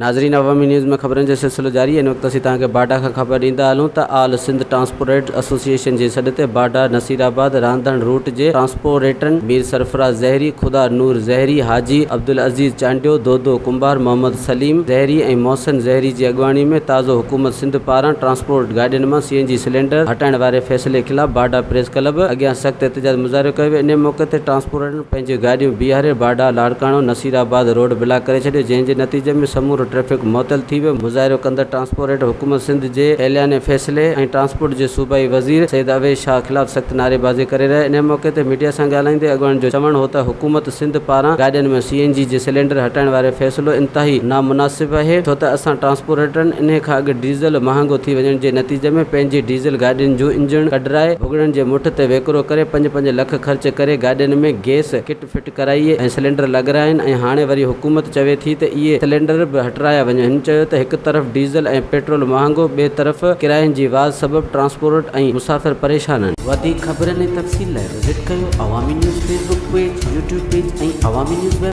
ناظرين عوامي نيوز ۾ خبرن جو سلسلو جاري ان وقت اسين توهان کي باڊا کان خبر ڏيندا هلون ته آل سنڌ ٽرانسپورٽ ايسوسيئيشن جي سڏ تي باڊا نصيرآباد رانڌڻ روٽ جي ٽرانسپوريٽرن مير سرفراز زهري، خدا نور زهري، حاجي عبدالعزيز چانڊيو، دودو ڪنڀار، محمد سليم زهري ۽ محسن زهري جي اڳواڻي ۾ تازو حڪومت سنڌ پاران ٽرانسپورٽ گاڏين مان سي اين جي سلينڊر هٽائڻ واري فيصلي خلاف باڊا پريس ڪلب اڳيان سخت احتجاج مظاهرو ڪيو ويو انهي موقعي تي ٽرانسپورٽرن پنهنجون گاڏيون بيهاري باڊا لاڙڪاڻو نصيرآباد روڊ بلاڪ ڪري ڇڏيو جنهن جي نتيجي ۾ سمورو ٽريفڪ معطل ٿي ويو مظاهرو ڪندڙ ٽرانسپورٽ حڪومت سنڌ جي اعلاني فيصلي ۽ ٽرانسپورٽ جي صوبائي وزير سيد اويس شاهه خلاف سخت نعريبازي ڪري رهيا انهي موقعي تي ميڊيا سان ڳالهائيندي اڳواڻن جو چوڻ هو ته حڪومت سنڌ پاران گاڏين ۾ سي اين جي جي سلينڊر هٽائڻ واري فيصلو انتهائي نامناسب آهي ڇو ته اسان ٽرانسپورٽرن انهي کان اڳ ڊيزل مهانگو ٿي وڃڻ جي نتيجي ۾ پنهنجي ڊيزل گاڏين جون انجڻ ڪڍرائي ڀڳڙن جي مٺ تي ويڪرو ڪري پنج پنج لک خرچ ڪري گاڏين ۾ گيس ڪٽ فٽ ڪرائي ۽ سلينڊر لڳرايا ۽ هاڻي وري حڪومت چوي ٿي ته اهي سلينڊر به هٽرايا وڃن. هن چيو ته هڪ طرف ڊيزل ۽ پيٽرول مهانگو ٻئي طرف ڪراين جي واڌ سبب ٽرانسپورٽ ۽ مسافر پريشان آهن. وڌيڪ خبرن ۽ تفصيل لاء وزٽ ڪيو Awami news Facebook page, YouTube page ۽ Awami news web.